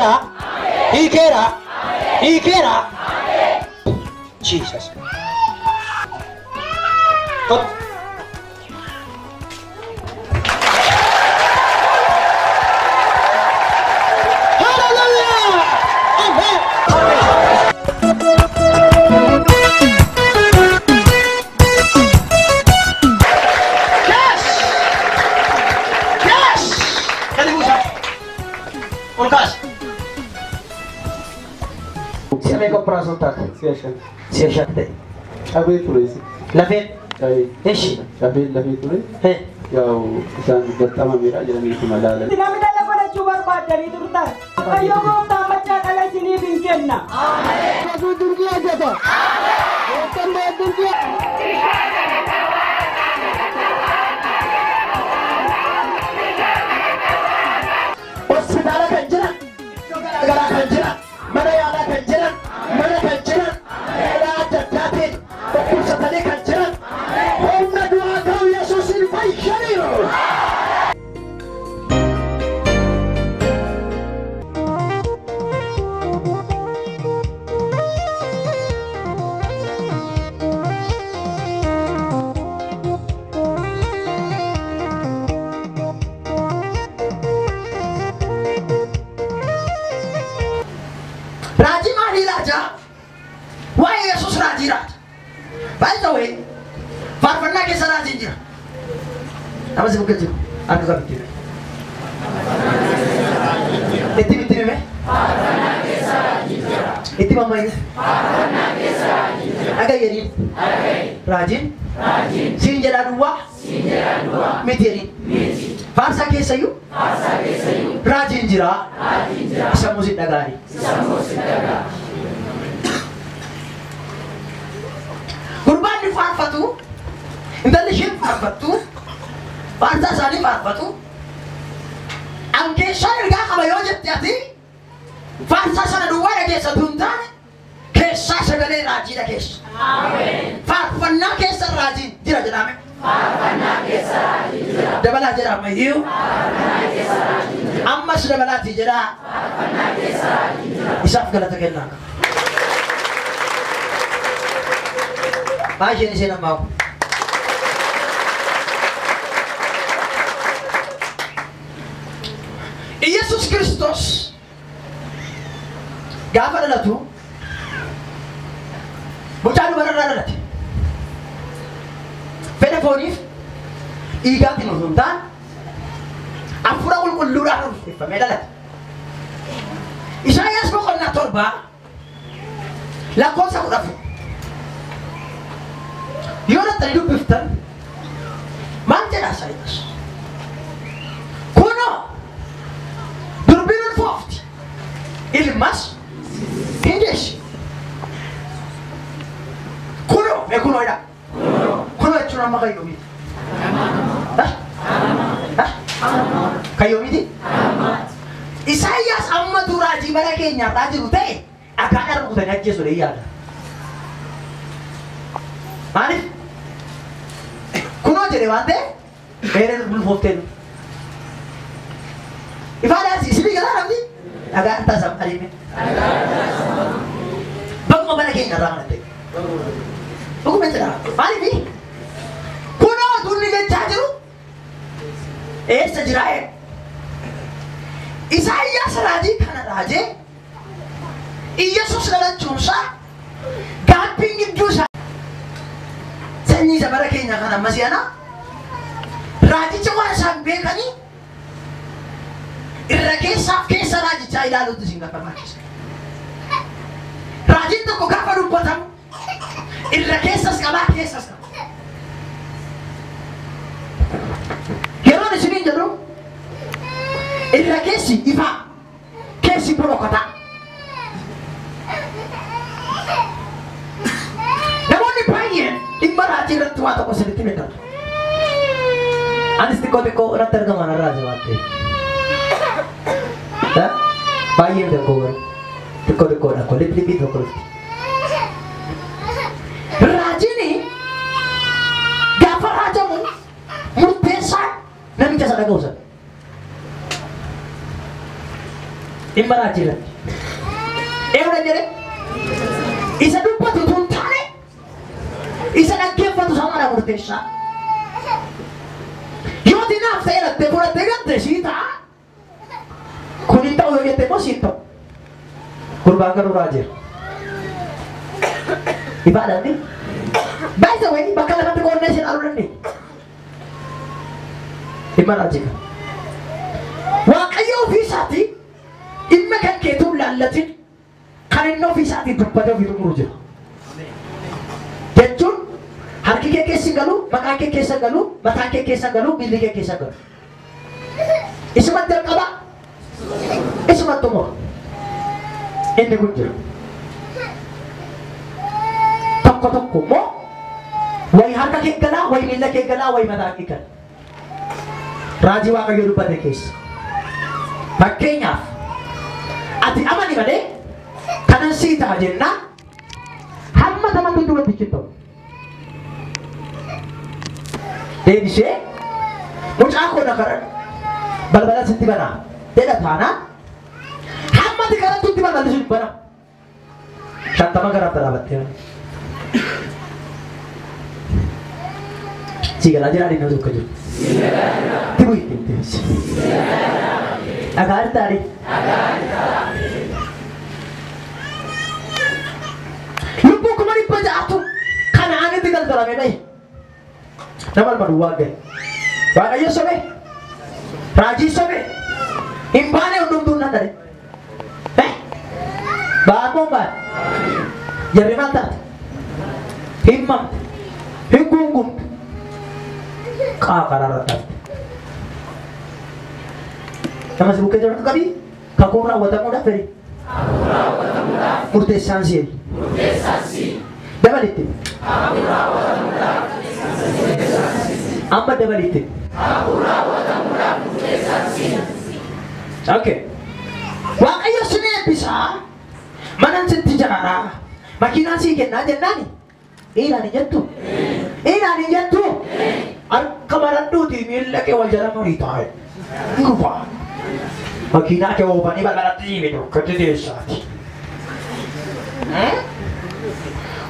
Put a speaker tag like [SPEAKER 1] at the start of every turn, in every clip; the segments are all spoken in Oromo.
[SPEAKER 1] Hiikeera. Hiikeera. Hiikeera. Jesus. Kottu. Hallelujah! Amen. Yes! Yes! Gadi buusaa. Ol kaasi. Si'a meeqa operaasyoon taate?
[SPEAKER 2] Si'a 5.
[SPEAKER 1] Si'a 5 ta'e.
[SPEAKER 2] Cabee ture.
[SPEAKER 1] Lafeen?
[SPEAKER 2] Cabee.
[SPEAKER 1] Eshi.
[SPEAKER 2] Cabee lafee ture. Yaa'u isaan gaxxamameera jedhanii malaalan.
[SPEAKER 3] Namni dhala godhachuu barbaaddanii turtan. Waaqayyo gooftaan machaa dhala isiniif hin kenna.
[SPEAKER 4] Yesuus dinqii hojjeta. Gooftaan dinqii.
[SPEAKER 1] Hospitaala kan jiran, iddoo garaagaraa kan jiran, mana yaalaa kan jiran, mana kan jiran, yaalaa adda addaatiin dhukkubsatanii kan jiran, humna du'aa ta'u Yesuusiin fayyaniiru. Raajii maalii raajaa? Waa'ee Yesuus raajii raaja. By the way, faarfannaa keessa raajiin jira. Nama si bukkee jiru harka qabu itti hime. Itti itti hime. Itti mammayyu. Dhaga jedhiin. Raajiin. Siin jedhaa duwwaa. Miti jedhiin. Faarsaa keessayyuu. Raajiin jira. Sammuu si dhagaani. Gurbaan ni faarfatu, intalli isheen faarfattu, faarsaa isaanii faarfatu. An keessaa ergaa qaba yoo jette ati faarsaa sana duwwaa dhageessatu hin taane keessaa sagalee raajii dhageessa. Faarfannaa keessa raajiin jira jedhame. Dabalaa jedha ammayyuu. Ammas dabalaatii jedha. Isaaf galata kennaa. Baay'een isheen ammaa kun. Iyesuus Kiristoos gaafa dhalatu mucaa dubararraa dhalate. Fedha fooniif dhiigaatiin osoo hin taane hafuura qulqulluudhaan ulfeeffamee dhalate. Isaayyaas boqonnaa 7 lakkoofsa 14. Yoo dhattanii dubbiftan maal jedha Isaayyaas? Kunoo durbiin ulfoofti ilmas hin deessi. Kunoo mee kunoo jedha. Kunoo jechuun amma kan yoomiiti? Kan yoomiiti? Isaayyaas amma raajii bara keenyarraa jiru ta'e dhagaadhaan rukutanii ajjeesu jedhee yaada. Maaliif? Kunoo jedhe waan ta'eef beereen ulfooftee nu. Ifaadhaas isinii galaa namni dhagaan taasisa adiime. Bakkuma bara keenyarraa kana ta'e. Dhuguma jedha. Maaliif? Kunoo tunni jechaa jiru eessa jiraa jedhe. Isaayyaas raajii kana raajee Iyesuus dhalachuunsaa gaabbiin gidduu isaa sanyii isa bara keenya kana ammas yana raajicha waan isaan beekanii irra keessaaf keessa raajichaa ilaaluutu isin barbaachisa. Raajiin tokko gaafa dubbatamu irra keessas qabaa keessas qaba. Yeroon isiniin jedhu irra keessi ifaa keessi borokataa. Namoonni baay'een dhimma raajii irratti waa tokko isinitti himatan. Anis xiqqoo xiqqoo irratti argaman irraa waan ta'eef. Baay'een tokko garuu xiqqoo xiqqoodha kun liphii tokko dhufti. Raajiin gaafa raajamu murteessaan namicha sana dhaga'u sana. Dhimma raajii irratti. Eewwan jedhe isa dubbatu tun taane isa dhaggeeffatu samaadha murteessaa. Yoo dinaaf ta'e lattee fudhattee galte sii ta'a. Kun hin ta'u yoo jette immoo sii hin ta'u. Gurbaan garuu raajiira. Ibaadhaan by the way bakka lamatti qoonnee isin ilaaluu dandeenya. Dhimma raajii kana. Waaqayyo ofii isaatii dhimma kan keetuu laallatin kan inni ofii isaatii dubbatee ofii xumuru jira. Jechuun harki kee keessa hin galu, maqaan kee keessa hin galu, mataan kee keessa hin galu, miilli kee keessa hin galu. Isumatti jalqaba, isumatti xumura. Inni kun jira. Tokko tokko immoo wayi harka kee galaa, wayi miilla kee galaa, wayi mataa kee gala. Raajii Waaqayyo dubbate keessa. Fakkeenyaaf ati amani malee kanan sii ta'a jennaan hamma tamatti dubbatti hin ta'u. Deebisee mucaa koo na kadhadhu balbala sitti banaa jedha taanaan hamma ati kadhattutti balballi sun hin banamu. 50 garaatti dhaabattee si galaa jira adiin nama tokko jiru. Tibu ittiin deebisi. Dhagaa jirtaadhi. Lubbuu 600,000 Kana'aanitti galgalame dhahe. Nama lama duwwaa gahe. Waaqayyo sobe. Raajii sobe. Hin baane hundumtuun nan dhale. Ba'aan moo hin baane? Jarri maal taate? Hin mamte. Hin guungumte. Qaa karaarra taate. Nama si bukkee jirtu qabii kakuun raawwatamuudhaaf fedhi. Murteessaan si'e. Dabalitti. Amma dabalitti. Okay. Waaqayyo sin eebbisaa. Manan sitti ijaaraa. Makiinaa sii kennaa jennaani. Dhiiraan hin jettu. Dhiiraan hin jettu. Harka maradhuutii miilla kee wal jala marii taa'e. Gufa. Makiinaa kee oofanii balbalatti sii fidu. Akkatti teessaati.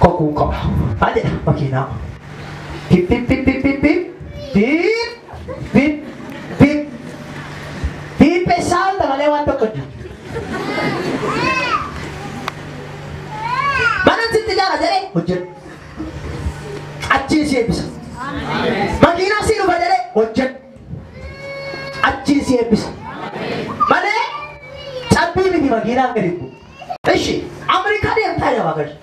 [SPEAKER 1] Kakuu qaba. Maal jedha makiinaa? Pip pip pip pip pip pip pip pip pip pip eessaan malee waan tokko hin jiru. Mana sitti ijaara jedhee hojjedhu. Achiin si eebbisa. Makiinaa si dhufa jedhee hojjedhu. Achiin si eebbisa. Malee cabbii miti makiinaan gadi bu'u. Ishi Ameerikaa deemtaa jedha Waaqayyo.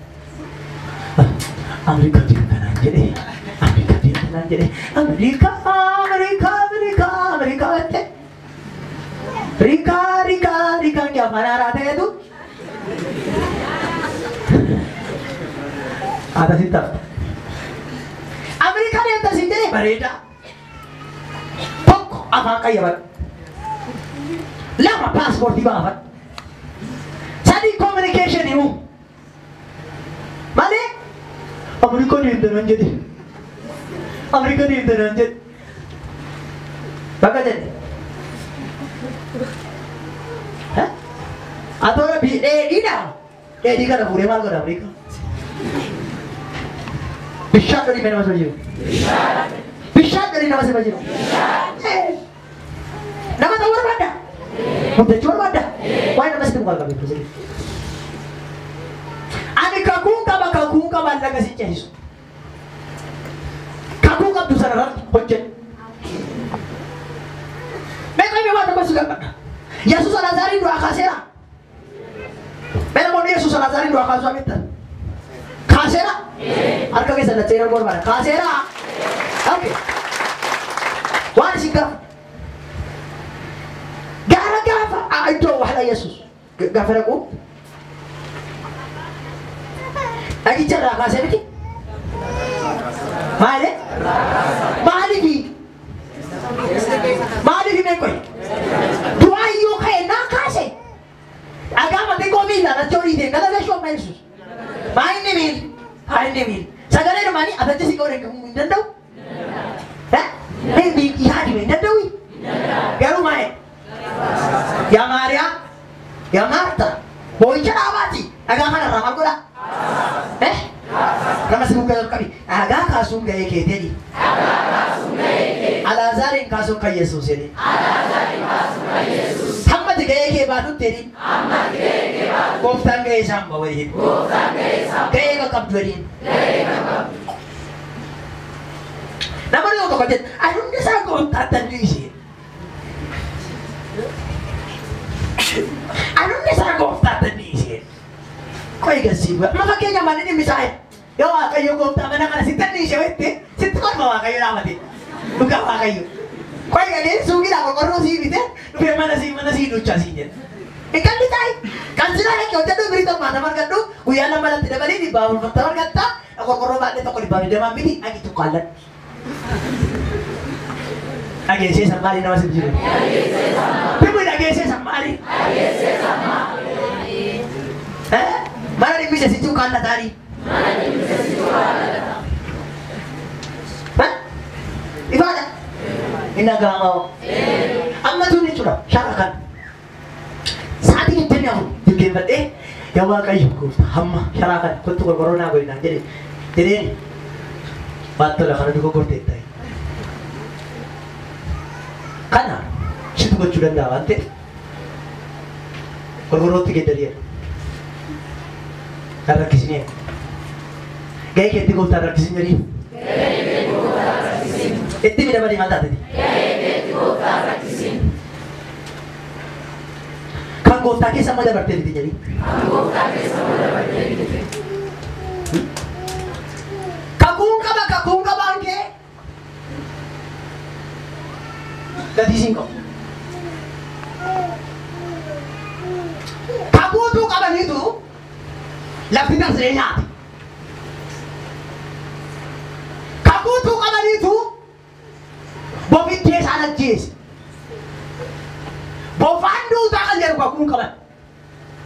[SPEAKER 1] Ameerikaa deemtanaan jedhee Ameerikaa deemtanaan jedhee Ameerikaa Ameerikaa Ameerikaa Ameerikaa jette. Rikaa rikaa rikaan kee afaan haaraa ta'etu. Haadha sitti hafte. Ameerikaa deemta siin jedhee bareedaa. Tokko afaan qayyabadhu. 2 paaspoortii baafadhu. 3 communication himu. Malee Ameerikaa deemta naan jedhe. Ameerikaa deemta naan jedhe. Bakka jedhe. Atoo dheedhiidha. Dheedhii kana fuudhee maal godha Ameerikaa? Bishaan gadi nama sirba jiru. Bishaan gadi nama sirba jiru. Nama ta'uu barbaadda? Guddachuu barbaadda? Waa'ee nama sitti mukaa qabu. Ani kakuun qaba kakuun qaba laga si ceesisu. Kakuu qabdu sana irratti hojjedhu. Meeqa mee waan tokko si gaafadha. Yesuus Alaazaariin du'aa kaaseera. Mee namoonni Yesuus Alaazaariin du'aa kaasuu amittan? Kaaseera? Harka keessa lachee yeroo barbaada. Kaaseera? Okay. Waan isin gaafa. Gaara gaafa iddoo wahala Yesuus gaafa dhaqu. Dhagicha irraa kaasee miti? Maali? Maaliifi? Maaliifi meeqoy? Du'aa yoo ka'e naa kaase. Dhagaa matee koo miilaan achi olii deemu gala gashuu amma Yesuus. Maa inni miil? Haa inni miil. Sagalee dhumaanii atachi si qoodee hin danda'u? Mee yaadime hin danda'u? Garuu maa'e? Yaa Maariyaam Yaa Maarta boo'icha dhaabaati dhagaa kanarraa maal godhaa? Nama si bukkee qabi dhagaa kaasuun ga'ee kee jedhi. Alaazaariin kaasuun kan Yesuus jedhi. Hammati ga'ee kee baatutti jedhi. Gooftaan ga'ee isaan ba'a jedhi. Ga'ee qaqqabdu jedhi. Namni yoo tokko jedhu ani hundi isaa gooftaatti dhiise. Ani hundi isaa gooftaatti dhiise. Qoy gasiiba. Amma fakkeenya manni dhimmi isaa yoo Waaqayyo gooftaa mana kana sitti dhiise wette sitti kolfa Waaqayyo dhaabate. Dhugaa Waaqayyo. Qoy galee suuqiidhaa qorqorroo sii bite dhufee mana sii duchaa sii jedha. Hin qalli taa'i. Kan silaa dhaqee hojjedhu birii torbaatama argadhu guyyaa lama latti dabalii 440 argatta qorqorroo baadhee tokko 120 miti dhaqi tuqqaalladhu. Dhageessee sammaali nama si jiru. Bimmi dhageessee sammaali. Mana dhibbise si tuqqaallataarii. Ifaadha. Inni dhaga'amaa. Amma tun jechuudha shara kan. Sa'aatii 24 jilgeenfadhee yaa Waaqayyo gooftaa hamma sharaa kana kottu qorqorroo naa godhi naan jedhe jedheen waan tola kana dogoggortee ta'e. Kana situ gochuu danda'a waan ta'eef qorqorrootti geeddari'eera. Kan rakkisineera. Ga'ee keetti gooftaan rakkisin jedhiin. Itti midhamanii maal taateti? Kan gooftaa keessa amma dabartee miti jedhiin. Kakuun qaba kakuun qabaan kee gatii siin qabu. Kakuutuu qabaniitu lafti tarsee nyaate. Kakuutuu qabaniitu bofittee isaan ajjeese. Bofaan duutaa kan jedhu kakuun qaban.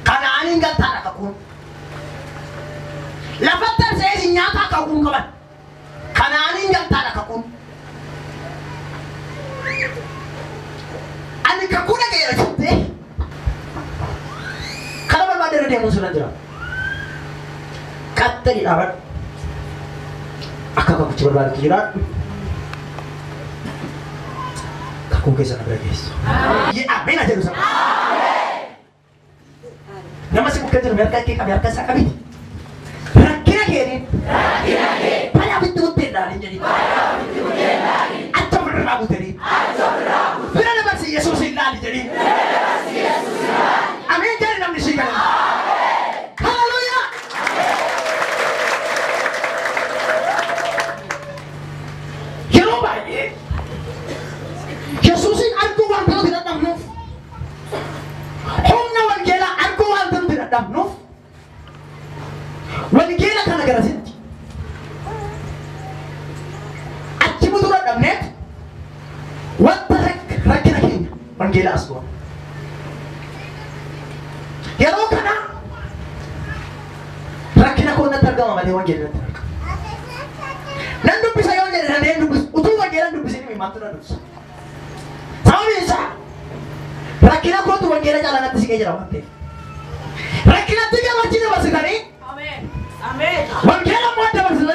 [SPEAKER 1] Kanaaniin galtaadha kakuun. Lafa tarsee isin nyaataa kakuun qaban. Kanaaniin galtaadha kakuun. Ani kakuu dhaga'eera jettee kana barbaadde irra deemuun sirra jira. Qaxxanii dhaabadhu. Akka kakuchi barbaadutti jiraadhu. Kakuun keessa na bira geessu. Ameen jedhu sana. Nama si bukkee jiru harka kee qabi harka isaa qabiti. Rakkina keeniin. Balaa ofitti buttee ilaalin jedhi. Acha ofirraa buutanii. Bira dabarsi Yesuus ilaali jedhi. Ameen jedhi namni si gala. Haleluuyaa. Yeroo baay'ee Yesuusin arguu wanta nuti dadhabnuuf humna wangeelaa arguu wanta nuti dadhabnuuf wangeela kana garasitti achi butuu dadhabneet wanta rakkina keenya wangeela as goona. Yeroo kana rakkina koo natti argama malee wangeela natti argama. Nan dubbisa yoo jedhe nan dubbisu utuu wangeela hin dubbisin maaltu na dubbisa? Sababiin isaa rakkina kootu wangeela caalaa natti siqee jira waan ta'eef. Rakkinatti gammachi dabarsitanii wangeela immoo dabarsitanii.